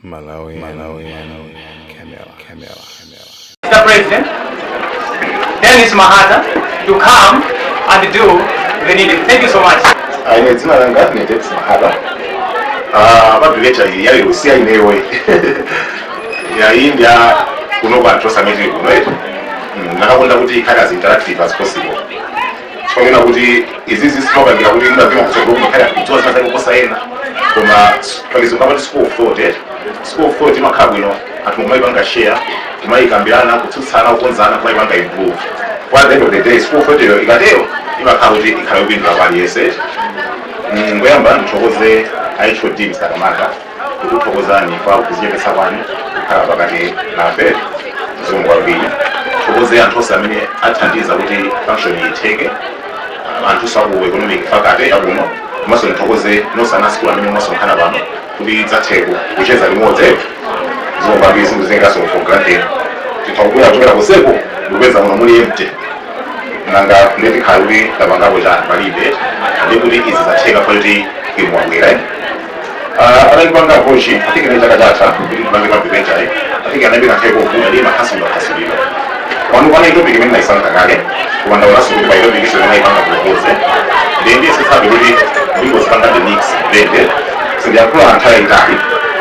Malawi, Malawi, Camera, Camera, Camera. Mr. President, Dennis Mahata, to come and do the needed. Thank you so much. Ine dzina langa ndine Dennis Mahata. Public lecture iyi yali usiya inewe yayi ndya kuno kwa amene kuno eti ndakakonda kuti ikhale as interactive as possible, chifukwa kuti izizi simapangira kuti mudapima kutsogolo kumakhale kudziwa zina zake kuposa ena, koma palizungu amati school of thought, eh? School of thought imakhala bwino anthu kumayipanga share, kumayikambirana, kutsutsana, kukonzana, kumayipanga improve. At the end of the day, school of thought iyo ikatero imakhala kuti ikhala yopindula kwa aliyense. Ngoyamba ndithokoze HOD Mr. Kamata, ndikuthokozani kwa kuzichepetsa kwanu kukhala pakati nafe, zikomo kwambiri. Thokoze anthu onse amene athandiza kuti function itheke, anthu aku economic faculty yakuno, komanso ndithokoze nonse ana school amene mwasonkhana pano kuti dzatheko kucheza limodzi, zikomo kwambiri. Sindikuzengeranso for granted, titha kubwera kuchokera kuseko ndikupeza muno muli empty, nanga nditikhala kuti tapangapo chani? Palibe. Ndikuti izi zatheka pakuti inu mwabwera. Anandipanga approach, I think ine chaka chatha, kuti ndipange public lecture. I think anayimbi kakhale kovuta ndi makhasulidwa khasulidwa pano pana topic imene nayisankha kale, koma ndaonanso kuti pa topic iso imene ayipanga propose, ndiye ndiyesetsabe kuti ndingozipanga the mix blend. Sindiyankhula nthawi yayitali,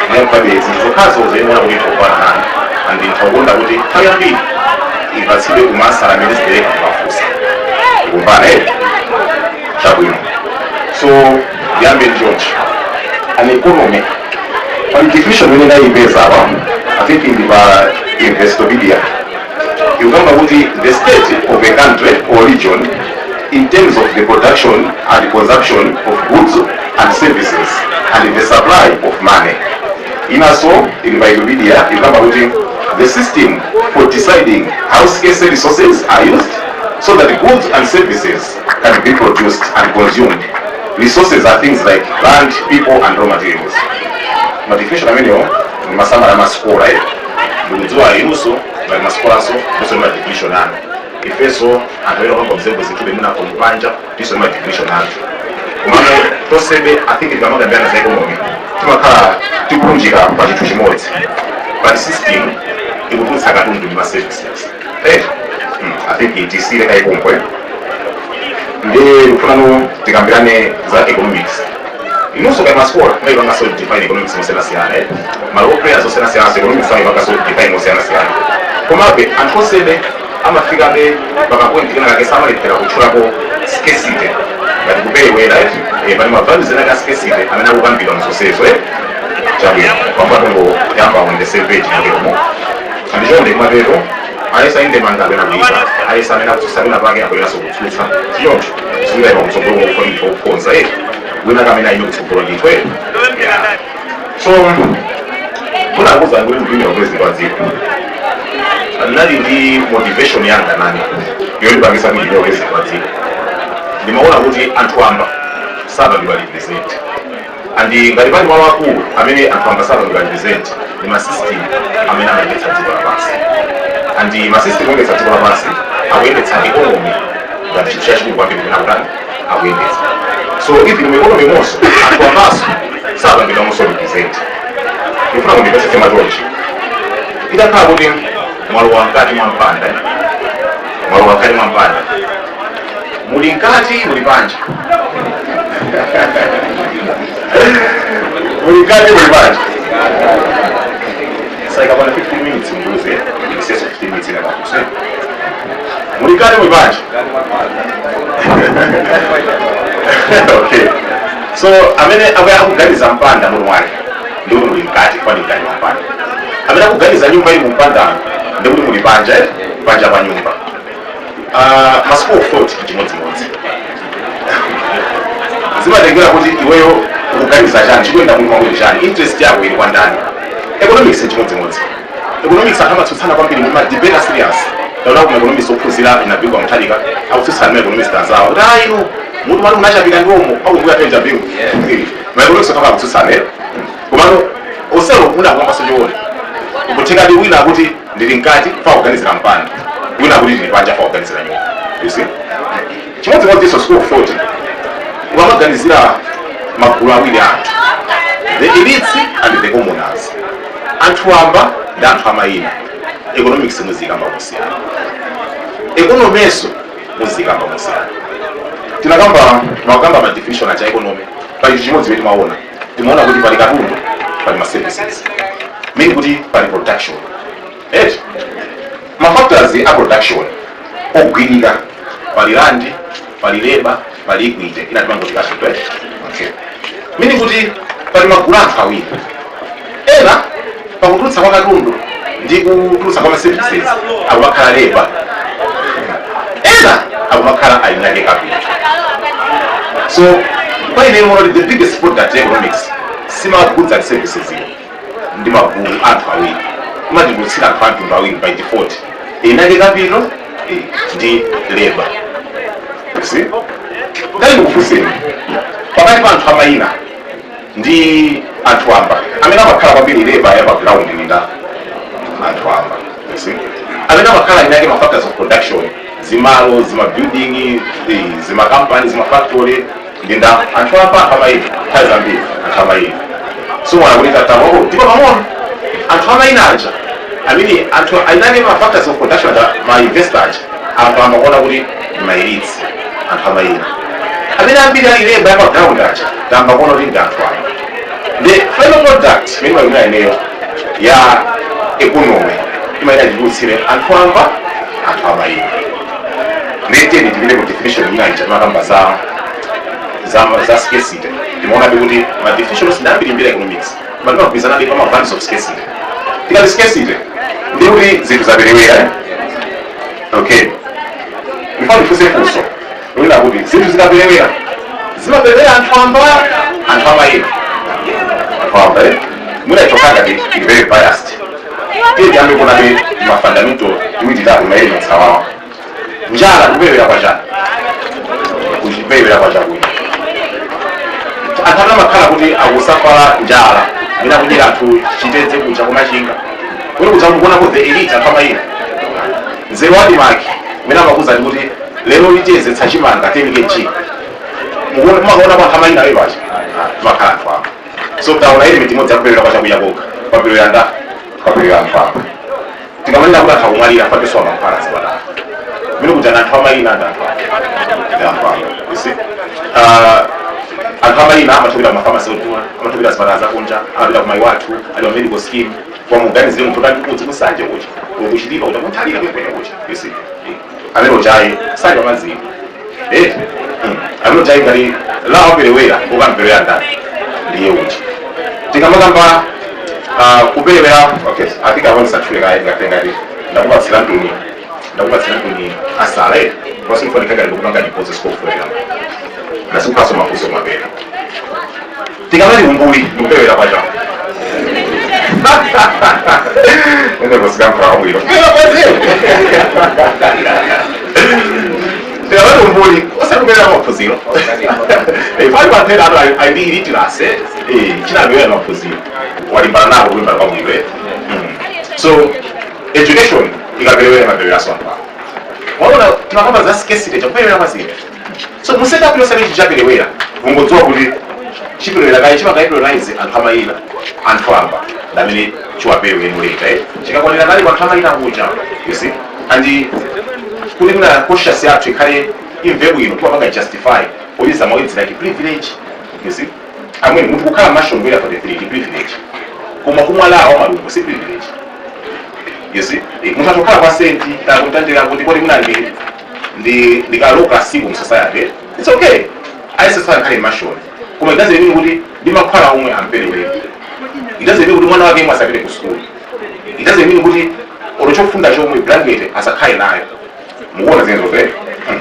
ndiyankhulabe zinthu zokhazo zoyenera kuti ndikukwana nani, and ndithakukonda kuti nthawi yambiri ipatsidwe kumasala amene zipereka kumafunsa kumbana, eh, chabwino. So ndiyambe ndi chonchi: an economy, pali definition imene ndayipeza apa, I think ndi pa Investopedia, ikukamba kuti the state of a country or region in terms of the production and consumption of goods and services and the supply of money. Inanso ili pa Wikipedia, ikukamba kuti the system for deciding how scarce resources are used so that goods and services can be produced and consumed. Resources are things like land, people and raw materials. Ma definition amenewo ndi ma summary ama scholar, eh? Ndikudziwa inunso ngati ma scholarso ndiso ndi ma definition anu, ifenso anthu amene apanga observe zinthu mwina panja ndiso ndi ma definition athu, komano tonsebe I think tikamakambirana za economy timakhala tikulunjika pa chinthu chimodzi, pa system ikutulutsa katundu ndi ma services, eh? I think tisiyire kayikonko ndi kufunano tikambirane za economics. Inunso kaya ma scholar mayipanga so define economics mosiyanasiyana, eh? Ma role players osiyanasiyana so economics amayipanga so define mosiyanasiyana, komabe anthu osebe amafikabe paka point kena kake samalephera kutchulapo scarcity ngati kuperewera, eh? Eh, pali ma values ena ka scarcity amene akukambidwa mzonsezo, eh? Chabwino, pambatongo yamba on the same page mukeromo. Andichonde kumapeto ayesa inde manga apena kuipa, ayesa amene akutsutsa pena pake akuyeranso kutsutsa chiyoncho sikuyima kutsogolo kuko kuphonza, eh, wina kamene ayime kutsogolo ndithu, eh. Yeah. So munakuza kuti ndikuimira president wa dziko, ndinali ndi motivation yanga nani yondipangisa kuti ndime president wa dziko. Ndimaona kuti anthu amba sapangidwa represent, and ngati pali malo akulu amene anthu amba sapangidwa represent ndi ma system amene amayendetsa dziko lapansi, and ma system oyendetsa dziko lapansi akuyendetsa economy ngati chinthu chachikulu kwambiri kumene akutani akuyendetsa. So even mu economy monso anthu ambaso sapangidwamonso represent. Ndikufuna kundipesese machonchi: itakhala kuti mwalowa mkati mwa mpanda, mwalowa mkati mwa mpanda, muli mkati, muli panja, muli mkati, muli panja, saikapana 15 minutes mbuze iseso 15 minutes inakakuse, muli mkati, muli panja? Okay, so amene akuganiza mpanda mutu mwake ndikuti muli mkati, kwani mkati mwa mpanda. Amene akuganiza nyumba ili mumpandamo ndikuti muli panja, eh? Panja pa nyumba. Ma school of thought chimodzimodzi, zimatengera kuti iweyo ukuganiza chani, chikuyenda mutu mwako chani, interest yako ili kwa ndani. Economics chimodzimodzi. Economics anthu amatsutsana kwambiri mu debate serious. Ndaona kuma economics ophunzira inabigwa Mutharika akutsutsana ma economist anzawo kuti ayi, inu mutu mwanu munachapika ndiomo akumbuya penja bingu. Ma economics okha akutsutsana, eh? Komano osero munakuambaso chione kuthekadi wina akuti ndili mkati fa kuganizira mpanda, wina akuti ndili panja fa kuganizira nyumba. You see, chimodzimodzinso school of thought, ukamaganizira magulu awiri anthu, The elites and the commoners, anthu amba ndi anthu amayina, economics muzikamba kusiyana, economy-nso muzikamba kusiyana. Tinakamba, timakamba ma definition acha economy. Pali chimodzi chimene timaona, timaona kuti pali katundu, pali ma services, meaning kuti pali production, right? Ma factors a production ogwirika pali land, pali labor, pali equity, ina timangoti capital, right? Okay, meaning kuti pali magulu anthu awiri. Ena pakutulutsa kwa katundu ndi kutulutsa kwa ma services akumakhala labor, ena akumakhala ainake capital. So kwa ine muno, the biggest product ya economics sima goods and services iyo, ndi magulu anthu awiri. Imatitulutsira anthu amtundu awiri by default, inake capital ndi labor. You see, ngati ndikufunseni, pakati pa anthu amayina ndi anthu amba, amene amakhala kwambiri labor ya background ndi nda anthu amba. You see, amene amakhala inake ma factors of production, zimalo, zima building, zima company, zima factory, ndi nda anthu amba, anthu amayina? Nthawi zambiri anthu amayina. So mwana kuti tatawako ndipo pang'ono anthu amayina aja, amene anthu ainake ma factors of production aja, ma investor aja, anthu amakuona kuti ma elites, anthu amayina. Amene ambiri ali labor ya background aja, tamba kuona kuti ndi anthu amba. The final product imene imayimira ineyo ya economy imayina chitulutsire anthu amba, anthu amayina. Ndeteni tipite ku definition ina ija timakamba za scarcity. Timaonabe kuti ma definitions ndi ambirimbiri economics, koma timagwirizanabe pa ma values of scarcity. Tikati scarcity, ndi kuti zinthu zaperewera, eh? Okay, ndifuna ndifunse funso lolina kuti zinthu zikaperewera, zimaperewera anthu amba, anthu amayina? Anthu amba, eh? Mwina ichokanga ngati ili very biased. Tiye tiyambe kuonabe ma fundamental tiwiri titatu, ma elements awawa. Njala, kuperewera kwa chani? Kuperewera kwa chakudya. Anthu amene amakhala kuti akusafala njala, amene akudyera anthu chitedze kuja kumachinga kuti kuja, mukuonako the elite, anthu amayina? Nzeru ADMARC amene amakuwuzani kuti lero litiyezetsa chimanga 10 kg, mukuona, mumaona kwa anthu amayina ayo pacha timakhala anthu amba. So taona element imodzi yakuperewera kwa chakudya kokha, kwaperewera nda? Kwaperewera anthu amba. Tikamanena kuti anthu akumwalira papeso amankhwala zipatala, mene kuti anthu amayina ndi anthu amba? Ndi anthu amba. You see, anthu amayina amathukira kumafamasi odula, amathukira zipatala zakunja, amapita kumayi wathu ali pa medical scheme. Kwa muganizire munthu utali kudzi kusanje kucha, kuchitipa kucha, kunthalira kwekwene kucha, you see, amene uchayi sali pamaziko, eh amene uchayi ngati la waperewera, ukamperewera ndani? Ndiye uchi. Tikamakamba kuperewera, okay, I think I want to kaye ngati ndakupatsira ntuni asala, eh, kwasimufanika ngati ndikupanga deposit scope for nasikupaso mafunso mapera. Tikamati umbuli, ndikuperewera kwacha ende kusikamphaka bwino. Tikamati umbuli, osati maphunziro, pali panthera atu ali illiteracy, chinapewera maphunziro, walimbana nako kulimbana kwabwino, eh. So education ikaperewera, imapereweraso anthu ako. Waona, timakamba za scarcity, chakuperewera kwa zinthu. So mu setup yonse amene chichaperewera, ungodziwa kuti chiperewera kaye chimakayiperewerize anthu amayina, anthu amba ndamene chiwaperewere muleta, eh, chikakwanira kale kwa anthu amayina kucha. You see, and kuti kuna conscious yathu ikhale imve bwino, timapanga justify poyeza ma words like privilege. You see, amweni munthu kukhala mansion ku Area 43 ndi privilege, koma kumwalawa malungo si privilege. You see, munthu atokhala kwa senti takutanjira kuti kodi muna ndi ndikaloka siku mu society, it's okay, ayesesana khale mansion, koma it doesn't mean kuti ndi mankhwala omwe amperewere. It doesn't mean kuti mwana wake imwe asapite ku school. It doesn't mean kuti olo chofunda chomwe, blanket, asakhale nayo. Mukuona zinthu eh?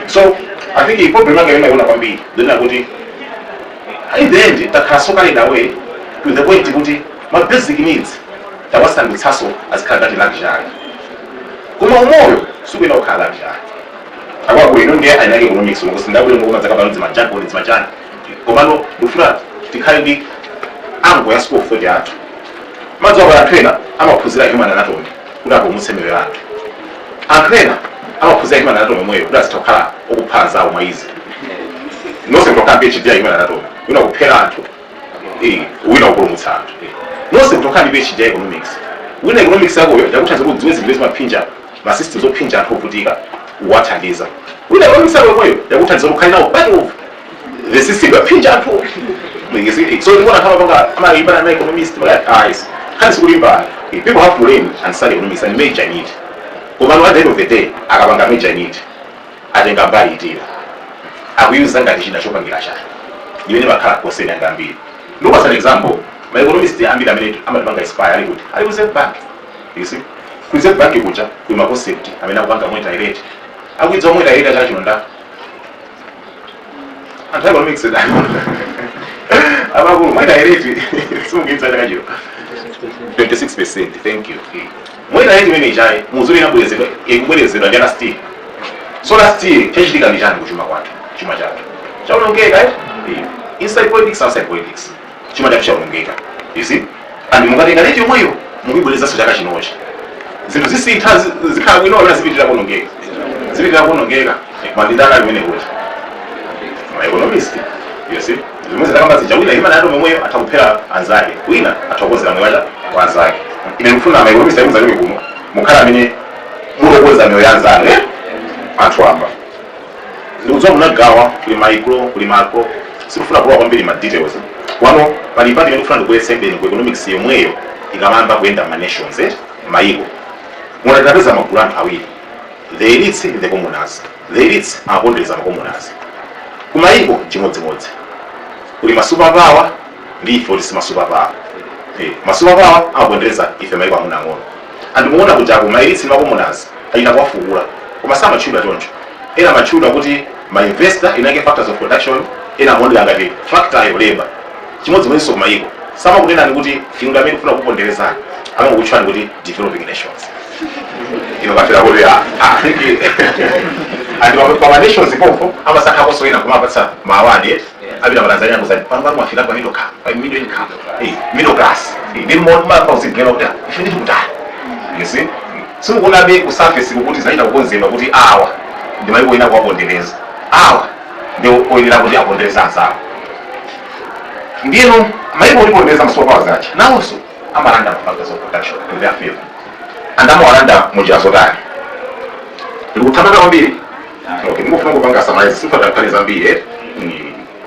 So I think i problem yanga imayiona kwambiri ndina kuti in the end takhala so carried away to the point kuti ma basic needs tawasandutsaso azikhala ngati luxury, koma umoyo sukuyena kukhala luxury. Akwako ino ndiye ainake economics ngokuti ngoma zakapano zimajani kodi zimajani, komano ndikufuna tikhale ndi ango ya school of thought yathu. Madziwa kuti anthu ena amaphunzira human anatomy kuti apulumutse miyoyo ya anthu. Anthu ena amaphunzira human anatomy omweyo kuti azitha kukhala okupha anzawo mwa izi. Nonse mtokhala PhD ya human anatomy, wina kuphera anthu. Wina kupulumutsa anthu. Nonse kutokhala ndi PhD ya economics, wina economics yakoyo yakuthandiza kuti udziwe zinthu zimaphinja, ma systems ophinja anthu ovutika, uwathandiza. Wina economics yako yomweyo yakuthandiza kuti ukhale nawo part of the system yaphinja anthu. You see? So ndikuona kama panga amalimbana na economist, ah, yes, khani sikulimbana. People have to learn and study economics and major in it, koma at the end of the day akapanga major in it, atenga mbali itira, akuyuza ngati china chopangira chani imene makhala koseni anga ambiri. Look, as an example, ma economist ambiri amene amatipanga inspire ali kuti? Ali ku Reserve Bank. You see, ku Reserve Bank kuja kuli ma concept amene akupanga monetary rate. Akuidziwa monetary rate chaka chino nda anthu economics amakulu. Monetary rate simukuidziwa chaka chino? 26%. Thank you. Monetary rate imene ichayi muzuri inabwerezedwa, ikubwerezedwa ndi last year. So last year chachitika ndi chani kuchuma kwathu? Chuma chathu chaonongeka, eh? Inside politics, outside politics, chuma chathu chaonongeka. You see? And mukatenga rate yomweyo mukuyibwerezanso chaka chinochi, zinthu zisintha, zikhala bwino kapena zipitirira kuonongeka? Zipitirira kuonongeka. Mandidana limene kuti ma economist, you see, zimwe zitakamba zija, wina imana yato momweyo atha kuphera anzake, wina atha kukonzera moyo wacha wa anzake. Ine ndikufuna ma economist akuza kuno mukhala amene mulokoza miyoyo ya anzanu, eh? Anthu amba ndikudziwa munagawa, kuli micro, kuli macro. Sikufuna kulowa kwambiri ma details wano. Pali pati imene ndikufuna ndikuyesembeni ku economics yomweyo. Ikamamba kuyenda ma nations, eh? Maiko munatapeza magulu anthu awiri, the elites and the commoners. The elites amapondereza ma commoners. Kumayiko chimodzimodzi, kuli ma superpower ndi ife kuti si ma superpower. Ma superpower amapondereza ife mayiko ang'onoang'ono. And muona kujaku ma elites ndi ma commoners achita kuwafukula, koma samatchulidwa choncho. Ena amatchulidwa kuti ma investor inake factors of production, ena amaoneka ngati factor yo labor. Chimodzimodzinso kumayiko, samakunenani kuti inu amene kufuna kuponderezani, amangokutchulani kuti developing nations. Ino kafera kuti ah, I think and pa ma nations pompo amasankhakonso ena kumapatsa ma award, eh? Apita pa Tanzania kuzati pano pano mwafika pa middle class, pa middle income, middle class. Ndi mapa uzigema kuti ife nditi kutali. You see, simukuonabe ku surface kuti zachita kukonzedwa kuti awa ndi mayiko ena kuwapondereza, awa ndi oyenera kuti apondereza anzawo. Ndiyeno mayiko otipondereza, ma superpowers aja, nawonso amalanda ma factors of production to their favor. And amawalanda munjira zotani? Ndikuthamanga kwambiri. Okay, ndikufuna kupanga summarize, sifuna nkhani zambiri, eh?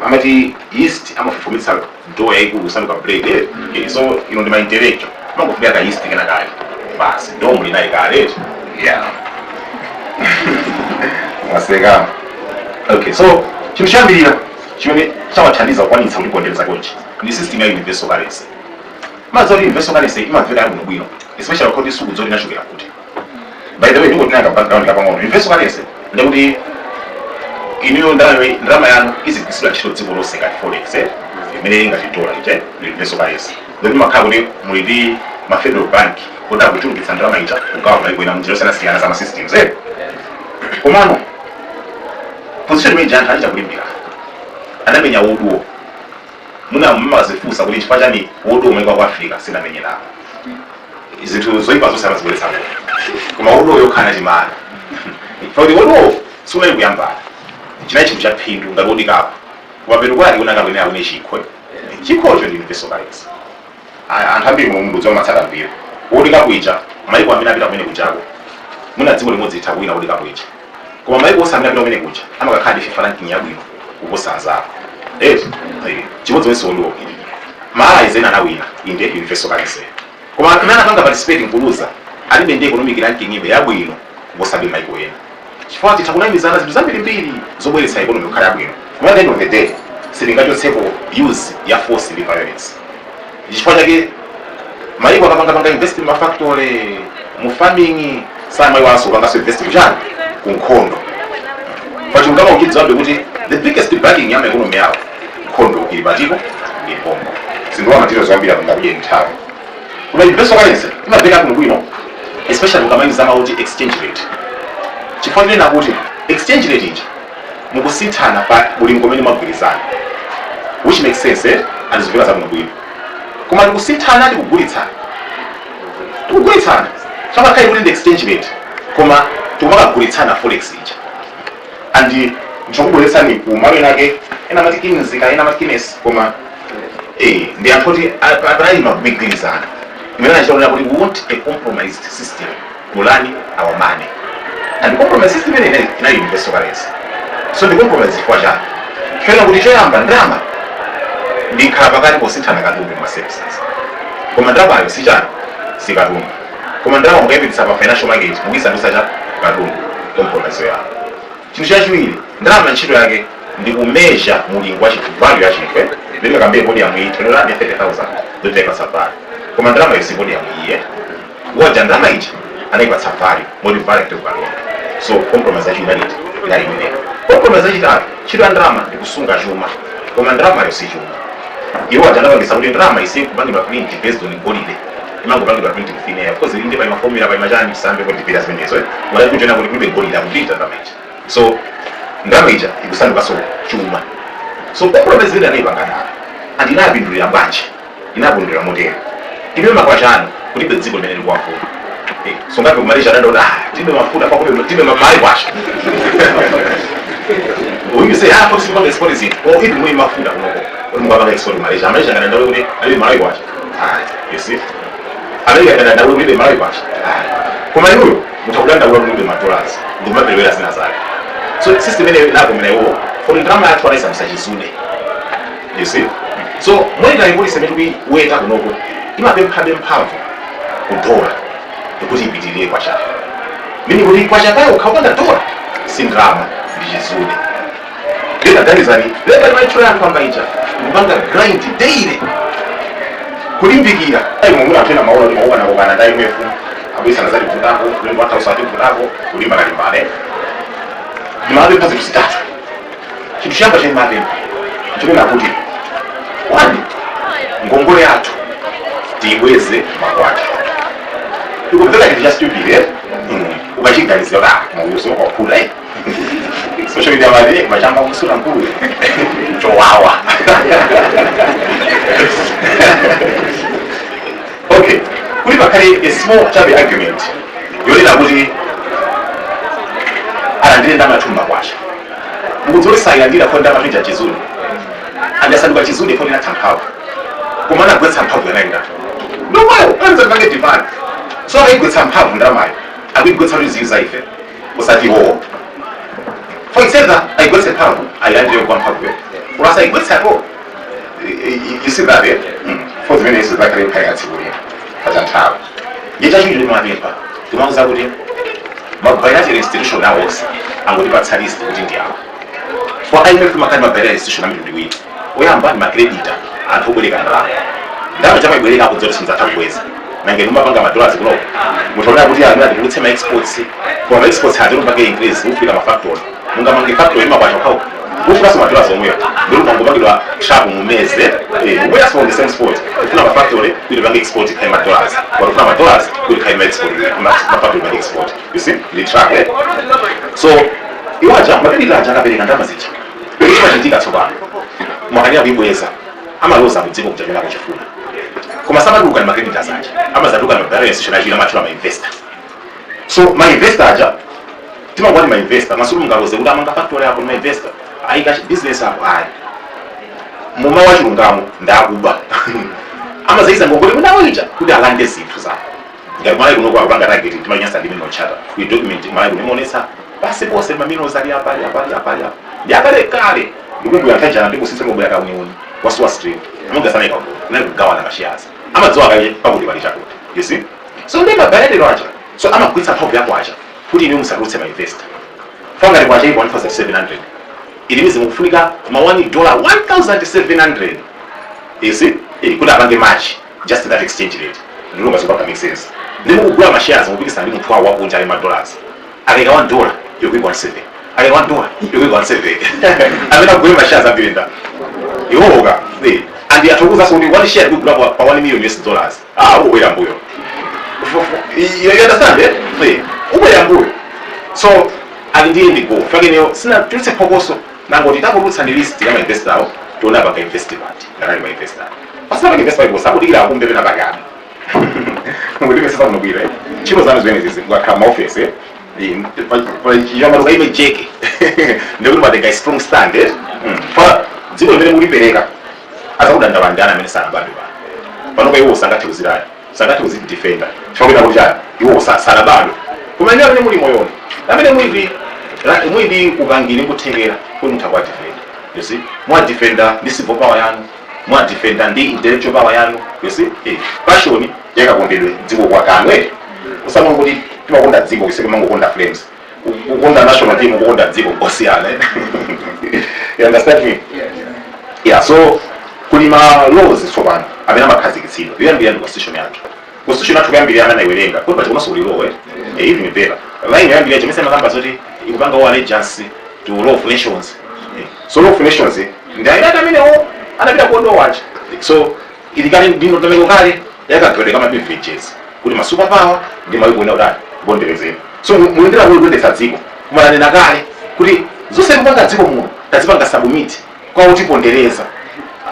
Amati yeast amafufumitsa dough yayikulu kusanduka bread, eh? Okay, so ino ndi ma intellectual, mangofunika ka yeast kena kale basi, dough muli naye kale, eh? Yeah, mwaseka. Okay, so chinthu choyambirira chimene chawathandiza kukwanitsa kutipondereza konchi ndi system ya universal currency. Madziwa kuti universal currency imamveka bwinobwino, especially kuti sukudziwa inachokera kuti. By the way, ndingotinanga background kapang'ono. Universal currency ndikuti inuyo ndalama yanu izigwiritsidwa ntchito dziko lonse ngati forex, eh? Imene ngati dollar ije universal currency. Then makhala kuti muli ndi ma federal bank kuti akuchulukitsa ndalama ija kugawa maiko ena munjira yosiyanasiyana za ma systems, eh? Komano position imene anthu achita kulimbira, anamenya woduwo. Muna mumazifunsa kuti chifukwa chani woduwo maiko aku Africa sinamenye nawo? Zinthu zoyipa zonse amazibweretsa kuno, koma woduwo yokhala chimana pakuti woduwo sunali kuyambana, chinali chinthu cha phindu ngati World Cup. Kumapeto kwake kunaka kwene akune chikho. Chikhocho ndi universal currency. Anthu ambiri mumbudzo amatsata mpira. World Cup ija, maiko amene apita kumene kujako, muna dziko limodzi litha kuwina World Cup ija, koma maiko onse amene apita kumene kuja amakakhala ndi FIFA ranking yabwino kuposa anzawo, eh. Chimodzimodzi woduwo, ma allies ena anawina inde universal currency, koma amene anapanga participate nkuluza alibe ndi economic ranking ibe yabwino kuposabe maiko ena, chifukwa titha kunamizana zinthu zambirimbiri zobweretsa economy kukhala yabwino, koma at the end of the day sitingachotsepo use ya force ndi violence. Chifukwa chake maiko akapangapanga invest mu factory, mu farming, samayiwalanso kupanganso invest kuchani? Ku nkhondo. Pachilungamo uchidziwabe kuti the biggest backing ya economy yawo, nkhondo ili patiko, ili pompo. Sindiwa materials zambiri apo, ngakudye nthawi. Koma universal currency imaveka bwinobwino, especially ukamayuza mawu exchange rate, chifukwa chinena kuti exchange rate ija mukusinthana pa ulingo umene mwagwirizana, which makes sense, eh? And zimveka zabwinobwino. Koma tikusinthana, tikugulitsana, tikugulitsana chamakhali kuti ndi exchange rate, koma tikumakagulitsana forex ija. And ndichokubweretsani ku malo enake, ena amati Keynes, ena amati Keynes, koma Ndi anthu oti apanayima kumigwirizana imene anachiona kuti we want a compromised system to run our money, and compromise system imene inali universal currency. So ndi compromise chifukwa chani? Chifukwa kuti choyamba, ndalama ndikhala pakati posinthana katundu ma services, koma ndalamayo si chani? Si katundu. Koma ndalama mukayipititsa pa financial market, mukuyisandutsa cha katundu. Compromise yawo. Chinthu chachiwiri, ndalama ntchito yake ndi kumeasure mulingo wa chinthu, value ya chinthu. Ndime kambe podium iyi tonera ndi 30,000, ndotayipatsa value, koma ndalama iyo si podium iye waja. Ndalama ija anayipatsa value moti value kuti katundu. So compromise yachiwiri inaliti inali imeneyo. Compromise yachitatu, ntchito ya ndalama ndi kusunga chuma, koma ndalamayo si chuma. Iwo aja anapangisa kuti ndalama isiye kupangidwa print based on golide, imangopangidwa print with thin air. Of course ili ndi pa formula, pa machani, tisambe kuti pira zimenezo. Wala kuchona kuti kulibe golide, akupita ndalama ija. So ndalama ija ikusandukanso chuma. So compromise imene anayipanga dala and inapindulira bwanji? Inapindulira motere: ilibe makwacha anu, kulibe dziko limene likuwafuna. So ngapi kumalisha adanda kuti ah, tibe mafuta pa kulibe, tibe mali kwacha. When you say, ah, kuti simupanga export zinthu, or even mwe mafuta kunoko, kuti mukapanga export Malaysia, Malaysia ngana ndawe kuti alibe Malawi kwacha. Ah, you see, America ngana ndawe kulibe Malawi kwacha. Ah, koma inuyo mutakudandaula kuti mulibe ma dollars, ndikumaperewera zina zake. So system imeneyo inakomera iwo for ndalama yathu anayisambisa chizude, you see. So monetary policy imene tikuiweta kunoko imapemphabe mphamvu ku dola kuti ipitirire kwachayo, mini kuti kwachakayo ukhaupanda dola si ndalama, ndi chizude. Ndinaganizani leka limaitchula anthu ambaija ndikupanga grind daily, kulimbikira. Ayi, mumuna anthu ena maola kuti maukana ndi IMF, abuyisana zati vutako kulemba 1000 vutako kulimba kalimbane. Ndimapempha zinthu zitatu. Chinthu choyamba chimene ndimapempha nchonena kuti, one, ngongole yathu tiyibweze makwacha. Ikumveka chinthu cha stupid, eh? Ukachiganizira kuti ah, mauso kwakhula, eh? Social media mali machamba kusula nkulu chowawa. Okay, kuti pakhale a small chabe argument yonena kuti alandire ndamathumba kwacha, mukudziwa kuti sayilandira foni ndamathunja chizuni andasanduka chizuni, foni inatha mphamvu, koma anagwetsa mphamvu yanayenda ndomayo anza tipange divine. So akayigwetsa mphamvu ndalamayo, akuigwetsa kuti ziyu za ife usati iwowo. For example, ayigwetse mphamvu, ayilandire kwa mphamvuyo, ulasa ayigwetse ato. You see that, eh? For zimene iso zakhale nkhani ya tsiku lino pachanthawi. Ndiye chachiwiri timapempha, timauza kuti ma bilateral institution awonse angotipatsa list kuti ndi awa. For IMF makhali ma bilateral institution amitundu iwiri. Oyamba ndi macreditor, anthu obwereka ndalama. Ndalama chamaibwereka akudziwa kuti sindzatha kubweza, nange mumapanga madollars kunoko, mutaona kuti amene atitulutse ma exports, koma ma exports ati mupange increase, mufika ma factory, mungamange factory imakwacha okhawo, mufikanso ma dollars omweyo, ndikuti mangopangidwa trap mumeze. Ubweranso on the same spot, ufuna ma factory kuti pange export ikhale ma dollars, but ufuna ma dollars kuti ikhale ma export, ma factory pange export. You see ndi trap, eh? So iwaja macreditor aja akapereka ndalama zija, chimachitika tsopano, mwakanira kuibweza, amaloza mudziko kuchapena kuchifuna, koma samatuluka ndi macreditors aja, amazatuluka ndi mabilateral institution achiwiri, amatchula ma investor. So ma investor aja timangwati ma investor masulu, mungaloze kuti amanga factory apo ndi ma investor, ayika business apo, ayi, muma wachilungamo ndakuba, amazayiza ngongole munawo ija kuti alande zinthu zawo. Ngati Malawi kuno kwakupanga target, timanyasa ndi mineral charter kui document. Malawi kuno imaonetsa pasi ponse ma minerals ali apa, ali apa, ali apa, ali apa. Ndi akale kale ndikumbukira nkhajana ndikusitsa ngobwera kauniuni wasuwa stream amangasana ikaungu kunali kugawana mashares, amadziwa kale pakuti pali chakuti, you see. So ndi mabilateral aja, so amagwitsa mphamvu yako aja kuti ine musatulutse ma investor. Fangati kwacha ipo 1700, ilimizi mukufunika ma 1 dollar 1700, you see, kuti apange match just that exchange rate. Ndilunga zopanga make sense, ndi mukugula ma shares, mukupikisana ndi munthu wawo wakunja ali ma dollars. Akaika 1 dollar yokuika 17, akaika 1 dollar yokuika 17, amene agule ma shares ambiri nda iwowoka. And athokoza kuti one share kugula pa 1 million US dollars. Ah, ubwera mbuyo. You understand, eh? Ubwera mbuyo. So ali ndiye ndi go fakeneyo sina tulitse phokoso, nangoti takutulutsa ndi list ya ma investor awo, tiona panga investment nganali ma investor pasina panga investment paliponse, akudikira akumbe pena pakabe ngoti kuno bwino, eh? Ntchito zanu zimene zizi mukakhala maofesi yamaluka ime jeke, ndikuti matenga a strong stand, eh? Fa dziko limene mulipereka Azakudandaula ndani amene sanabadwe pano? Panopa iwo sangathe kuzilaya, sangathe kuzidefenda, chifukwa kuti chani? Iwo sanabadwe. Koma ine amene muli moyoni, amene muli upangiri nkuthekera kuti mutha kuwadefenda, you see, mwadefenda ndi civil power yanu, mwadefenda ndi intellectual power yanu, you see, passion yakakondedwe dziko kwakanwe. Usamwe kuti timakonda dziko, ise timangokonda Flames, kukonda national team, kukonda dziko kosiyana. You understand me? Yeah. So kuli ma laws tsopano amene amakhazikitsidwa. Yoyambirira ndi constitution yathu. Constitution yathu kuyambirira amene anayiwerenga kuti paja komanso kuli law, even better line yoyambirira chimene amakamba zoti ikupanga all allegiance to law of nations. So law of nations ndi ayinati amenewo anapita kuondo wacha. So ili kale ndi ndondomeko kale yakagawidwe kama privileges kuti ma super power ndi mayiko ena utani kuponderezera. So muyendera kuli kuyendetsa dziko, kumananena kale kuti zonse kupanga dziko muno tazipanga submit kwa utipondereza.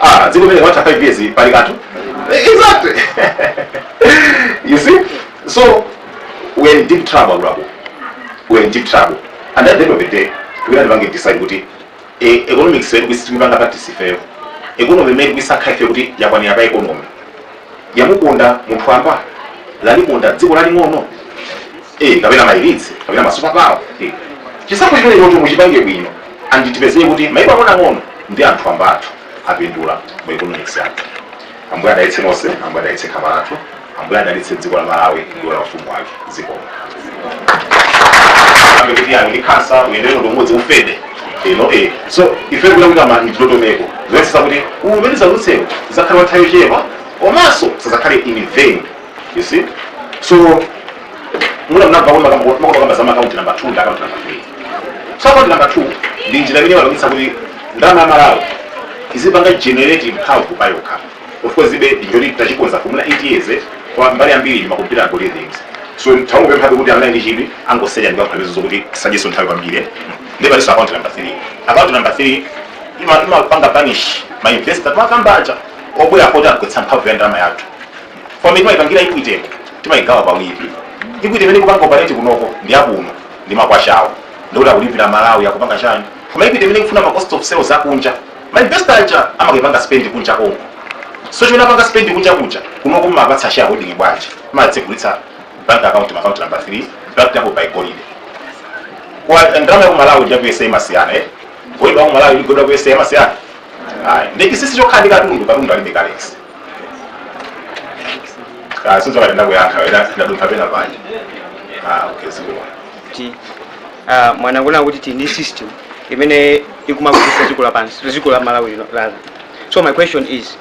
Ah, dziko limene kwatha 5 years pali kanthu. Exactly, you see. So we're in deep trouble, bravo. We're in deep trouble, and at the end of the day tikuyena tipange decide kuti economics yedu kuisipanga practice ifeyo, economy imene kuisakha ife kuti yakwanira pa economy yamukonda munthu amba lalikonda dziko laling'ono, kapena ma elites kapena ma super power. Chisankho chimene choti muchipange bwino and tipezeye kuti maiko ang'onoang'ono ndi anthu ambathu apindula mu economics yathu. Ambuye adalitse nonse, Ambuye adalitse khama lathu, Ambuye adalitse dziko la Malawi ndi la ufumu wake. Zikomo. Ambe kuti ali ndi kansa, uyendere umodzi ufede ino. So ife kuda kuti ama ndondomeko zoyesesa kuti umene zalutsewo zakhala nthawi yochepa komanso sazakhale in vain, you see. So muna mnamva kuti makamba za account number 2 ndi account number 3. So account number 2 ndi njira imene imalongitsa kuti ndalama ya Malawi izipanga generate mphamvu payokha. Of course ibe njoti tachikonza for muna 8 years, kwa mbali ambiri ma computer algorithms. So nthawi kuti amene ndi chidwi angosenya ndi kaphamizo zokuti tisadyeso nthawi kwambiri. Ndi palinso account number 3. Account number 3 imapanga punish ma investor timakamba aja obwera poti agwetsa mphamvu ya ndalama yathu. Pamene timayipangira Equity, timayigawa pawiri. Equity imene ikupanga operate kunoko ndi yakuno ndi makwashawo, ndikuti akulipira Malawi, akupanga chani. Koma Equity imene ikufuna ma cost of sales akunja, ma investor aja amakayipanga spend kunja konko. So chimene apanga spend kunja kuja, kunoko mumapatsa shareholding bwanji? Matsegulitsa bank account, account number 3, backed up by golide. Kwa ndalama ya ku Malawi ndi ya ku USA imasiyana, eh? Golide wa ku Malawi ndi golide wa ku USA imasiyana. Ayi, ndi chisisi chokhala ndi katundu, katundu alibe currency. Ah, sinzo kati ndakuyankha wena ndadumpha pena panja. Ah, okay, zikuwa. Kuti mwanangona kuti tili ndi system imene ikumagulitsa dziko lapansi, dziko la Malawi lino rather. So my question is,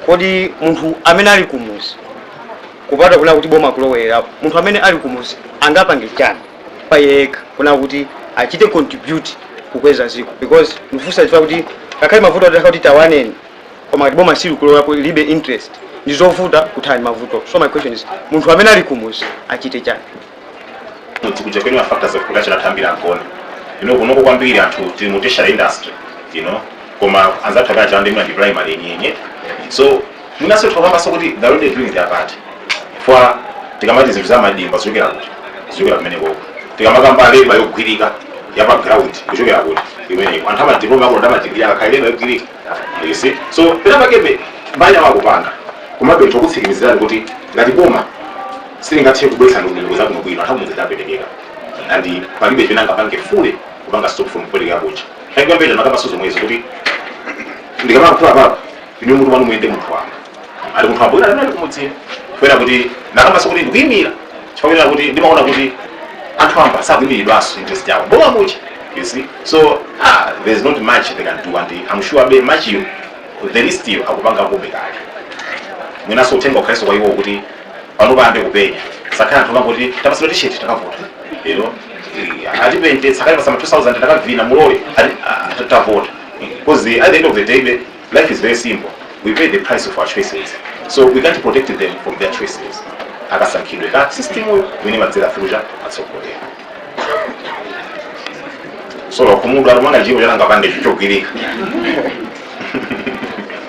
kodi munthu amene ali kumuzi, kupata kuna kuti boma kulowera, munthu amene ali kumuzi angapange chani pa yekha kuna kuti achite contribute kukweza dziko? Because ndifunsa chifukwa kuti ngakhale mavuto atakha kuti tawaneni, koma ngati boma sili kulowerapo, libe interest, ndi zovuta kuthana ndi mavuto. So my question is, munthu amene ali kumuzi achite chani? Mudzi kuja kwene ma factors of production athu agona. Kunoko kwambiri anthu tili mu tertiary industry, koma anzathu akaja ndi ndi primary yenyenye. So mwinaso tikakambaso kuti they already doing their part. For tikamati zinthu za madimba zichokera kuti? Zichokera kumenekoko. Tikamakamba labor yogwirika ya pa ground kuchokera kuti? Imeneko. Anthu amadiploma akuno ndamadigiri akakhala labor yogwirika, you see. So pena pakebe mbali awakupanga, komabe tokutsikimizirani kuti ngati boma silingathe kubweretsa ndondomeko zabwino bwino, anthu akumudzi apetekeka and palibe chimene angapange fule kupanga stop from kupwetekeka kuja. Takuyambira makambaso zomwezo kuti ndikamakuphula papa ine mutu wanu muyende munthu wanga ali munthu wamba wina ali kumudzira kufuna kuti nakambaso kuti ndikuyimira chifukwa kuti ndimaona kuti anthu amba sakuyimiridwanso interest yawo boma mucha, you see. So there's not much they can do, and I'm sure be much you the least you akupanga kobe kale. Mwinaso uthenga ukhaleso kwa iwo kuti pano payambe kupenya, sakhala anthu angoti tapasira t-shirt takavota, atipente sakale pasama 2000 takavina mulole tavota, because at the end of the day life is very simple. We pay the price of our choices, so we can't protect them from their choices. Akasankhidwe ka system uyo imene madzera fuja atsogolera. So kumudwa atumanga chiko chananga pande chogwirika.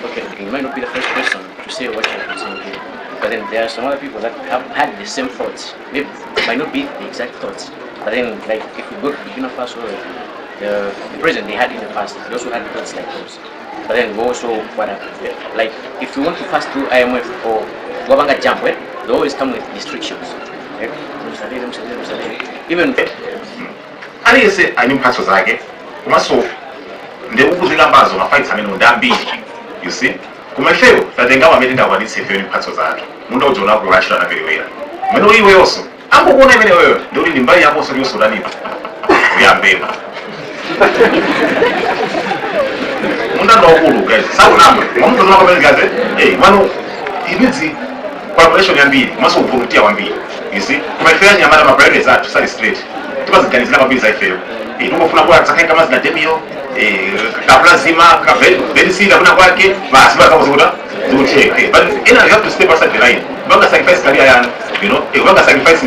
Okay, you might not be the first person to say what you're saying here, but then there are some other people that have had the same thoughts. Maybe might not be the exact thoughts, but then like if we go to Burkina Faso, the president they had in the past, they also had thoughts like those. But then we also wanna, like, if you want to pass through IMF or Wabanga jump, they always come with restrictions. Msalele, msalele, msalele. Even Aliyense ali mphatso zake, komanso ndikukuzikambazo ma fights amene ndi ambiri, you see. Koma ifeyo tatengawo amene tingakwanitse ifeyo ndi mphatso zathu. Munda uja unakula, achita anaperewera mmene iweyonso angokuona imene weyo, ndikuti ndi mbali yakonso liyonso utanipa uyambemo. Munda ndi waukulu, guys, sakunama mwamutozola kwamene, guys. Eh, mano it needs collaboration yambiri komanso kuvolunteer kwambiri, you see. Koma ifeyo anyamata, ma priorities athu sali straight, timaziganizira kwambiri za ifeyo. Eh, tungofuna kuwa tsakhaika mazina demiyo, eh, kapulazima kaverisida kuna kwake basi bazakuzikuta zikutheka. Eh, but ena, you have to step outside the line, kupanga sacrifice career yanu, kupanga sacrifice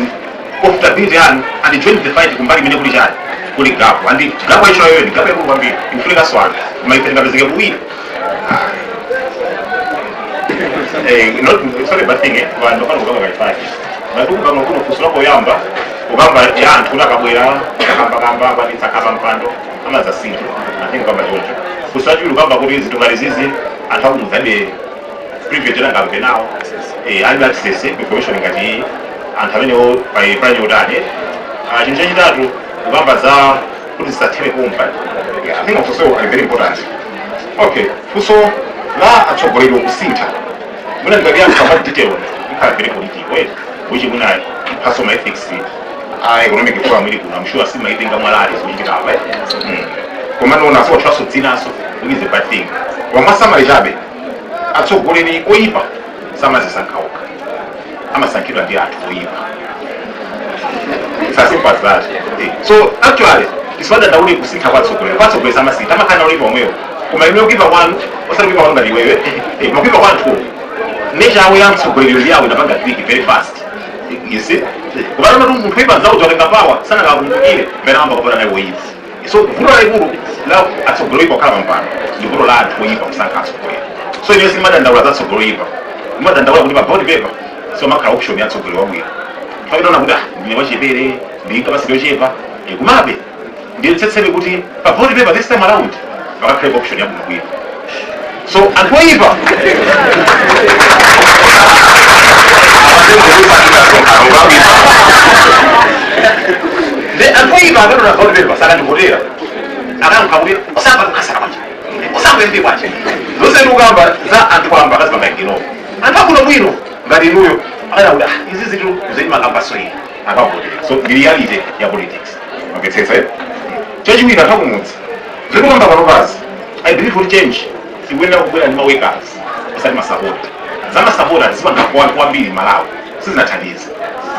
profitability yanu and join the fight kumbali imene kuli chani, kuli gap. And gap icho yoyo ndi gap yakulu kwambiri, ikufunika swala, koma ife tingapezeke kuwiri. Eh, not, it's not a bad thing, eh, vanhu vanhu kukamba kaifaki vanhu kukamba kuno kusula koyamba kukamba ya anthu kuti akabwera akamba kamba akwanitsa kapa mpando amazasintha. I think kukamba choncho. Kusula chiwiri kukamba kuti zinthu ngati zizi anthu akumudzabe privilege ena ngamve nawo, eh, alibe access information ngati iyi anthu amenewo pali utani. Ah, chinthu chachitatu kukamba za kuti zisathere kumva. Yeah, I think also are very important. Okay, funso la atsogoleri okusintha, muna ndikakuyankha mwa detail ikhala very political, eh, which muna mphaso ma ethics a economic forum ili kuno, I'm sure simaitenga mwalali zikuchitika apa, eh. Koma nona so twaso dzinaso, which is a bad thing. Koma mwasamali chabe, atsogoleri oyipa samazisankha okha, amasankhidwa ndi anthu oyipa. It's as simple as that. Eh, so actually tisamadandaule kusintha kwa atsogoleri. Kwa atsogoleri samasintha, amakhala oyipa omwewo, koma iwe kuipa kwanu osati kuipa kwanu ngati iwewe, eh, koma kuipa kwa anthu nature yawo ya mtsogoleri ndi yawo inapanga click very fast, you see. Koma lero munthu oyipa nzawo watenga power sanakakumbukire mmene amba kupata naye woyipa. So vuto lalikulu la atsogoleri oyipa kukhala pampando ndi vuto la anthu oyipa kusankha atsogoleri. So ineyo simadandaula za atsogoleri oyipa, imadandaula kuti pa ballot paper so makhala option ya atsogoleri wabwino. Fakitaona kuti ah, ndine wachipere, ndili capacity yochepa. Eh, kumabe ndiyetsetsebe kuti pa ballot paper this time around pakakhale option yabwinobwino. So anthu oyipa ndi anthu oyipa amene una ballot paper sakandivotera, akayankha kuti osamba kukhasaka kwanje, osamba mp kwanje. Zonse ndikukamba za anthu amba akazipanga ignore. Anthu akuno bwino ngati inuyo akana kuti ah, izi zitu zechimakamba, so ine akavotera. So ndi reality ya politics, mvetsetsa, eh? Chachiwiri, anthu akumudzi, zikukamba panopazi, I believe kuti change ikuyenera kubwera ndi ma workers, osati masapota. Za masapota zipanga kwambiri Malawi sizinathandiza,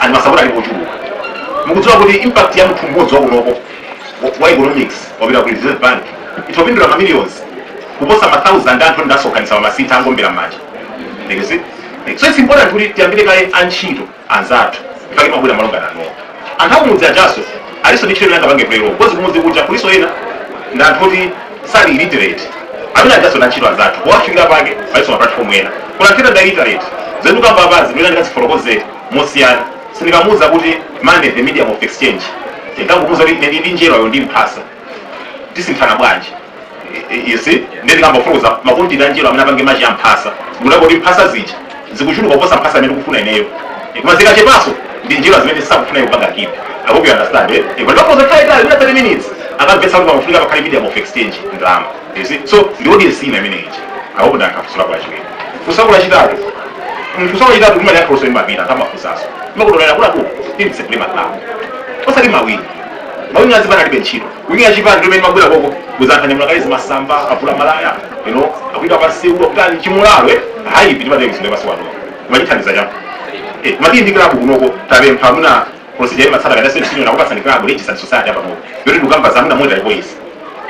and masapota alipo ochuluka. Mukudziwa kuti impact ya munthu mmodzi wakunoko wa economics wapita ku Reserve Bank itopindula ma millions kuposa ma thousand anthu ndasonkhanitsa pa masintha angombera m'manja. You see? So it's important kuti tiyambire kaye antchito anzathu ifake mabwera malongana anowo. Anthu akumudzi ajaso aliso ndi ntchito imene angapange play role, because kumudzi kuja kuliso ena ndi anthu oti sali illiterate amene ajaso ndi antchito anzathu powafikira pake paliso ma platform ena. Kuna anthu ena ndi illiterate, zedu kamba apazi ndimene ndikazifotokozere mosiyana. Sindikamuwuza kuti money the medium of exchange, ndingangomuwuza kuti ine ndi njerwayo ndi mphasa, tisinthana bwanji? You see, ndikambafotokoza ma quantity a njerwa amene apange machi ya mphasa, ndikuti kuti mphasa zija zikuchuluka kuposa mphasa amene tikufuna ineyo. Koma zikachepanso ndi njerwa zimene sakufuna kupanga keep. I hope you understand, eh? But ndakoza tali tali mina 30 minutes akamvetsa kuti pamafunika pakhale medium of exchange ndalama, you see. So ndi audience ina imene ija. I hope ndankhafunsula kwa chiwiri. Funso lachitatu, mfunso lachitatu kumene yakholoso imapita anthu amafunsanso imakutolera kulaku timtsekule maklabu osati mawiri mawiri azipana alibe ntchito. Wing achipani ndimene mabwera koko kuzankhanyamula kale zimasamba, avula malaya, akuita pansewu akutani chimulalo, eh, hayi timatenge zinthu pasi wano kumachithandiza chako. Eh, kumati ndi club kunoko tapempha muna procedure imatsata kati senior nakupatsani club registered society apa noko yoti ndikukamba za muna monetary policy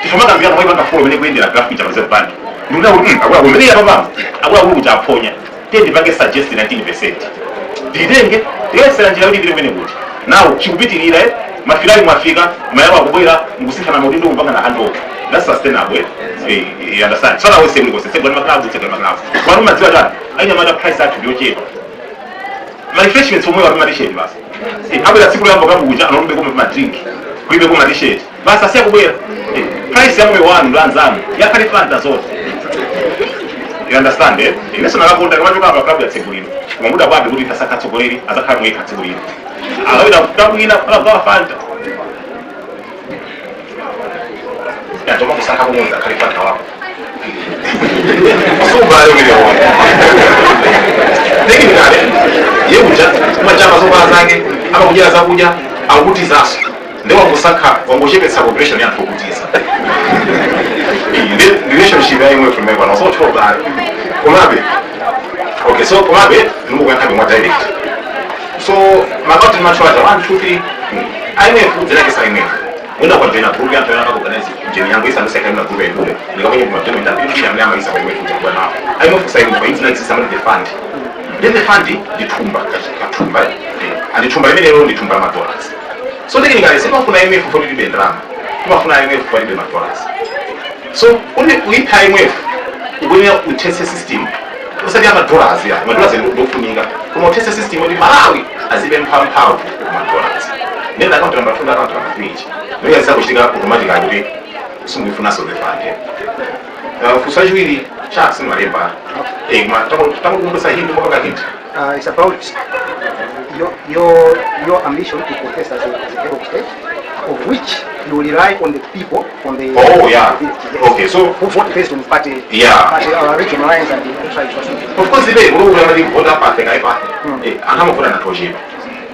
tichomakambirana moipanga follow imene kuyendera graphic cha Reserve Bank. Ndikuti kuti akuluakulu imene yapapamo akuluakulu kuti aphonya tiye ndipange suggest 19% nditenge tiyesera njira kuti ipite kumene kuti now chikupitirira, eh, mafilali mwafika mayalo akubwera mukusinthana maudindo kupanga na handover. That's sustainable, eh? Eh, you understand? Sana wese muli kose tsegula maklabu, tsegula maklabu kwanu madziwa chani anyamata price athu ndiyochepa, ma refreshments omwe wapima t-shirt basi. Eh, abwera tsiku loyamba kabukuja analombe koma ma drink kulibe koma t-shirt basi asiya kubwera. Eh, price ya moyo wanu ndi anzanu yakhale Fanta zonse. You understand, eh? Inenso nakakonda kamachoka apa club yatseguliro, koma muda kwabe kuti tasakha tsogoleri azakhala mwekha tsiku lino akawina club ina kufuna kugawa Fanta yatoma kusakha kumudzi akhale Fanta wako sumbale umene technically yekuja kumachapa zovala zake, amakudyera zakudya, akukutizaso, ndi wangosakha wangochepetsa population yanthu okutiza. Relationship ya imwe from everyone also told komabe. Okay, so komabe ndikukuyankhabe mwa direct. So makati machwaja 1 2 3 IMF dzinakisa IMF mwina kwa joina group yantu yana organize jeni yangu isa ndoseka ina group yaidule ndikamenye kuma joina ndapiri amene amayisa kwa IMF kwa nawo IMF sa IMF idzinakisa the fund. Then the fund ndithumba kathumba, and thumba limenelo ndi thumba la madollars. So technically simafuna IMF for libe ndalama, timafuna IMF for libe madollars. So kuti uyipha IMF ukuyenera uthetse system usati ama dollars ya ma dollars ndofunika, koma uthetse system kuti Malawi azibe mphamphavu ma dollars. Nenda account number 2, account number 3 ichi noyeza kuchitika automatically kuti sunguifunaso the fund. Funso lachiwiri cha sinimalemba eh ma takukumbutsa hindi mwaka hindi. It's about your ambition to contest as a head of state, of which you will rely on the people from the Oh, yeah. village, yes. Okay, so who vote based on party, party regional lines and the tribes or something. Of course ibe kulukula mali vota pathe kaipathe anthu amavota anthu ochepa.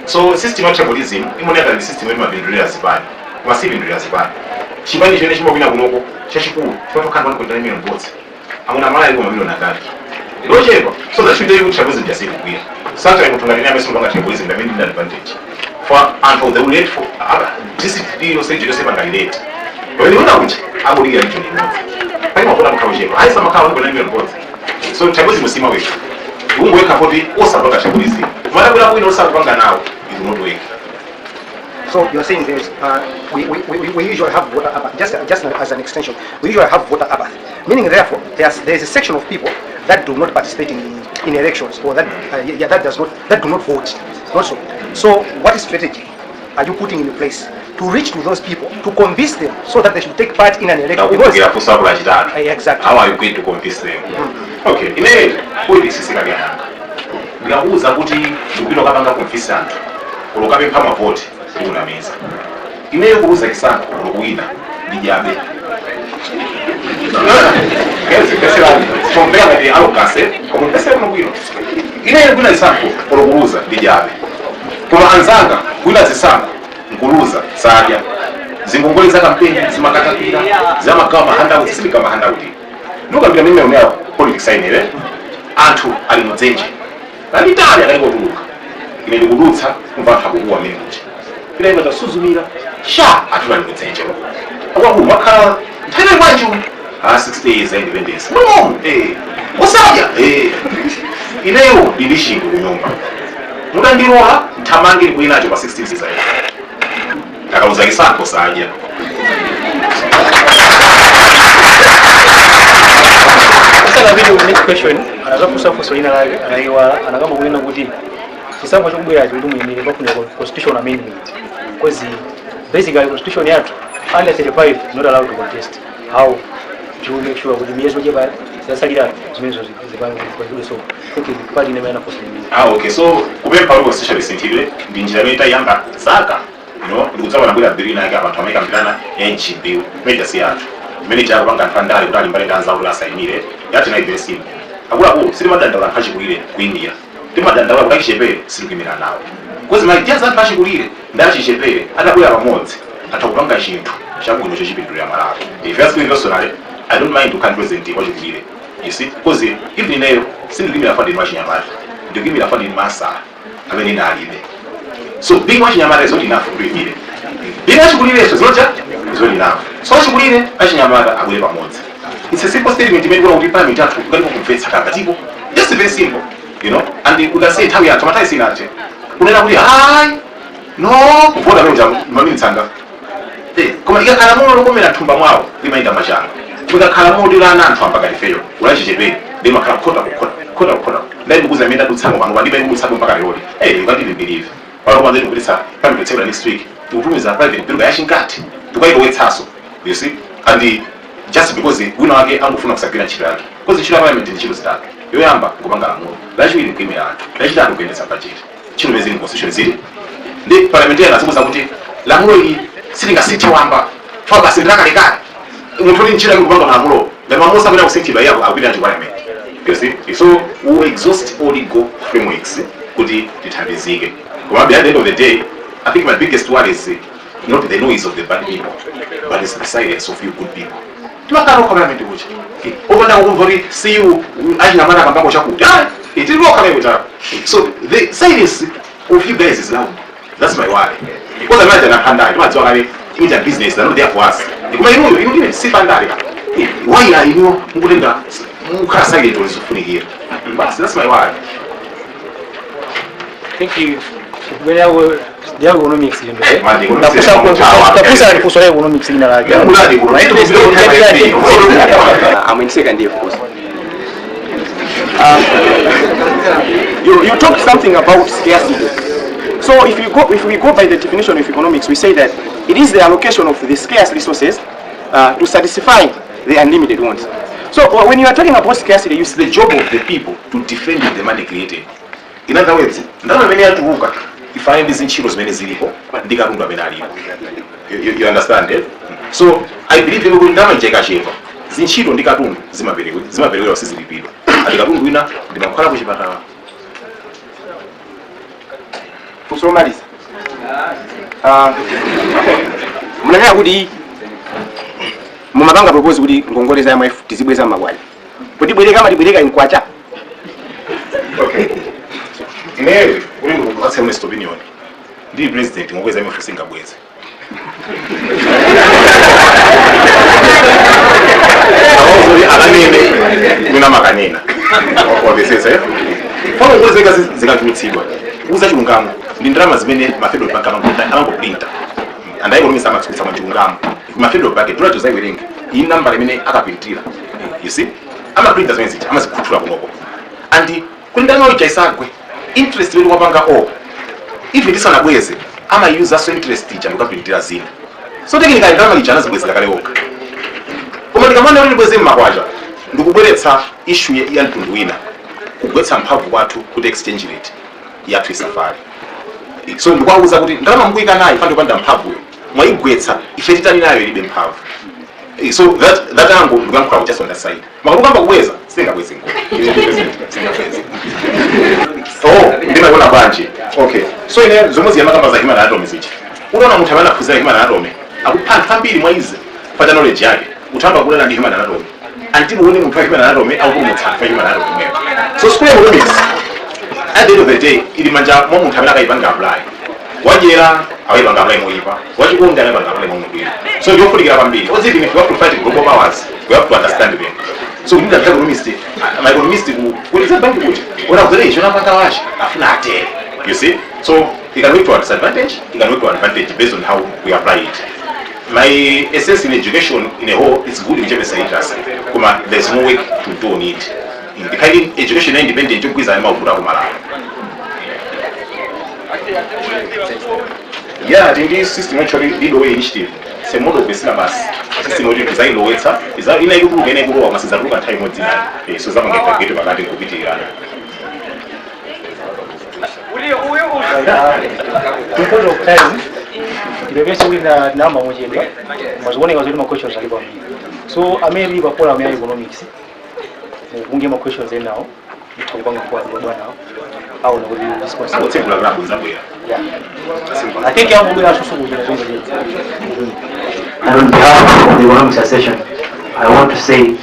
So system ya tribalism imoneka ndi system imapindulira zipani, koma sipindulira zipani. Chipani chimene chimawina kunoko chachikulu chimatokhala 1.9 million votes, amuna Malawi iko mamiliyoni angati? Lochepa. So that should tell you tribalism jasikugwira. Sometimes munthu ngati ine amene simupanga tribalism ndamene ndina advantage for anthu, they will wait for district yonse yonse pangalilete pamene una kuja akudikira region imodzi pali mavota mukhala ochepa ayisa makhala 1.9 million votes. So tribalism simaweka ungowekha poti osapanga tribalism kumadabwera bwino osakupanga nawo, it will not work. So you're saying there's we usually have voter apathy. Just as an extension, we usually have voter apathy. Meaning, therefore, there's a section of people that do not participate in elections or that yeah, that does not that do not vote. Also, so what strategy are you putting in place to reach to those people, to convince them so that they should take part in an election? Because Ndakupukira funso lako lachitatu. Exactly. How are you going to convince them? Okay, ine politics sikaliyananga ndikakuwuza kuti ndikupita ukapanga convince anthu kulo ukapempha mavoti, ndikunamiza. Ineyo kuluza chisankho kulo kuwina ndijabe tombera ngati alogase, koma mpesera kuno bwino. Ineyo kuwina zisankho kulo kuluza ndijabe, koma anzanga kuwina zisankho nkuluza sadya zingongole za kampeni zimakatapira zamagawa mahandouts siligawa mahandout. Ndikambira mimi unewa politics ainere anthu ali mudzenje lalitali akalikotuluka, ine ndikudutsa kumva anthu akukuwa amene kuja ila iwe tasuzumira sha anthu ali mudzenje akwaku makhala nthawi bwanji ah 60 years ya independence no usadya ineyo ndili chingwe kunyumba mutandirola nthamange ndikuyinacho pa 16 years ayi akauza kisankho sadya. Tisanapite ku next question, anazafunsa funso lina lake anayiwala. Anakamba kunena kuti chisankho chokubweracho kuti muyimire pafunika constitutional amendment, because basically constitution yathu under 35 not allowed to contest. How do you make sure kuti miyezi ochepa zasalira zimenezo zipangidwe? So think pali ine anafunsa imene. Ah, okay, so kupempha kuti constitution isinthidwe ndi njira imene tayamba zaka ndikudzaona bwera bill ina yake abantu amayikambirana ya NG bill imene si yathu imene chakupanga anthu andale kuti alimbane ndi anzawo kuti asayimire yathu inayi very simple. Akuluakulu, sitimadandaula anthu achikulire kuyimira, timadandaula kuti achichepere sitikuyimira nawo, because ma ideas anthu achikulire ndi achichepere atabwera pamodzi atha kupanga chinthu chabwino chochipindulira Malawi. If you ask me personally, I don't mind to president wachikulire, you see, because even ineyo sindikuimira fund wachinyamata, ndikuimira fund masala amene ine alibe. So being wachinyamata is not enough kuimire. Being achikulireso is not is not enough. So achikulire achinyamata abwere pamodzi. It's a simple statement imene kuona kuti parliament yathu ukalipo kumvetsa kakatipo, just very simple. And we can say nthawi yathu matayi sinathe kunena kuti hayi no kuvota amene maminitsanga. Koma ikakhala moyo lokomera thumba mwawo limayenda machanga, ikakhala moyo lana anthu amba katifeyo ulachichepere limakhala khota kukhota khota kukhota. Ndali ndikuza imene ndadutsamo pano pandipa ikudutsamo mpaka lero. You can't even believe pano kwanza ndikupititsa private table next week, tikutumiza private bill yachingati tukayilowetsaso, you see. And just because wina wake angofuna kusagwira ntchito yake. Because ntchito ya parliament ndi ntchito zitatu. Yoyamba nkupanga lamulo, lachiwiri nkuimira anthu, lachitatu kuyendetsa budget. Ntchito imene zili mu constitution zili ndi parliamentarian azikuza kuti lamulo ili silingasinthe wamba fa basi ndilakalekale. Munthu uli ntchito yake kupanga malamulo, ngati malamulo sakuyenera kusinthidwa, iye akupita ndi parliament, you see. So we exhaust all legal frameworks kuti tithandizike. Koma at the end of the day, I think my biggest worry is not the noise of the bad people, but it's the silence of you good people. Timakhala okha parliament kuja opanda kukumva kuti siyu achinamata akambako chakuti tili okha kuja. So the silence of you guys is loud. That's my worry, because amene anaphandali timadziwa kale ija business, they're not there for us. Koma inuyo, inu ndine sipandali, why are inuyo mukutenga mukhala silent olizofunikira basi? That's my worry. Thank you. Bwera ya economics ino. Manje, economics is Tafusa lifuso la economics ina lake. Mulani kuno. I'm in second year, of course. You talked something about scarcity. So if we go by the definition of economics, we say that it is the allocation of the scarce resources to satisfy the unlimited ones. So when you are talking about scarcity, you It's the job of the people to defend the money created. In other words, ndalama imene yatuluka ifanane ndi zintchito zimene zilipo ndi katundu amene alipo. You understand, eh? So I believe kuti ndalama ija ikachepa, zintchito ndi katundu zimaperekedwa, sizilipidwa. Ati katundu wina ndi mankhwala kuchipatala. Funso lomaliza. Munanena kuti mumapanga propose kuti ngongole za IMF tizibweza mmakwacha. Potibwereka amatibwereka inkwacha. Okay, ineyo kuti ndikupatse honest opinion, ndili president, ngokweza IMF singabweze. Awozoli akanene mina makanena wapesesa fano ngongole zikachulutsidwa, kuuza chilungamo, ndi ndalama zimene ma federal bank amangoprinta. And economists amatsutsa mwa chilungamo, ma federal bank dola tozaiwerenga iyi nambala imene akaprintira, you see, amaprinta zimene zija amazikhuthula kunoko, and kuti ndalama ija isagwe, interest imene wapanga o even tisanabweze, amayuzaso interest ija ndikukaprintira zina. So technically ndalama ija anazibwezera kale okha. Koma ndikamana kuti ndibweze mmakwacha, ndikubweretsa issue ya mtundu wina, kugwetsa mphamvu kwathu kuti exchange rate yathu isafale. So ndikuwauza kuti ndalama mukuyika nayo fandi kupanda mphamvuyo mwayigwetsa, ife titani nayo? Ilibe mphamvu. So that angle ndikuyankhula just on that side. Makati kubweza, singabweze ngo singabweze. Oh, ndimaona bwanji? Okay, so ine zomwe ziyamakamba za human anatomy zichi, unaona munthu amene anaphunzira human anatomy akupha anthu ambiri mwa izi pata knowledge yake, utamba kulana ndi human anatomy until uone munthu wa human anatomy akupulumutsa anthu a human anatomy mweyo. So school economics at the end of the day ili manja mwa munthu amene akayipanga apply. Wajera awayipanga apply moyipa, wachikondi anayipanga apply momubwira. So ndiofunikira kwambiri oziti if we have to fight global powers, we have to understand them. So we need an economist, my economist ku kuti banki kuti ora kuzere icho napanga wachi afuna atere, you see. So it can work to our disadvantage, it can work to our advantage based on how we apply it. My essence in education in a whole, it's good kuchepesa literacy, koma there's more work to do on it. The kind education independent yogwiza mavuto akumalawi. Yeah, ndi system actually lead initiative. It's a model of the syllabus system yoti tizailowetsa ina ikutuluka, ina ikulowa, koma sizatuluka nthawi imodzi nayo. So zapanga integrate pakati nkupitirana. Because of time, tipepese kuti na namba mochedwa, mazikuoneka zoti ma questions alipo ambiri. So amene tili pa forum ya economics, mukunge ma questions enawo kupanga kwa bwanawo aona kuti response. Angotsekula club nzabwera. Yeah. I think yangobwera asusu kuchita zonse. And on behalf of the Economics Association, I want to say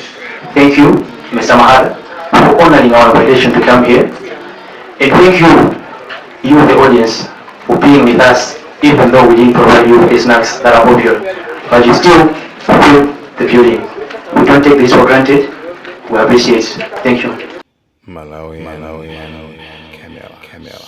thank you, Mr. Mahara, for honoring our invitation to come here. And thank you, you the audience, for being with us, even though we didn't provide you with the snacks that are popular. But you still fill the building. We don't take this for granted. We appreciate it. Thank you. Malawi, Malawi, Camera, Camera.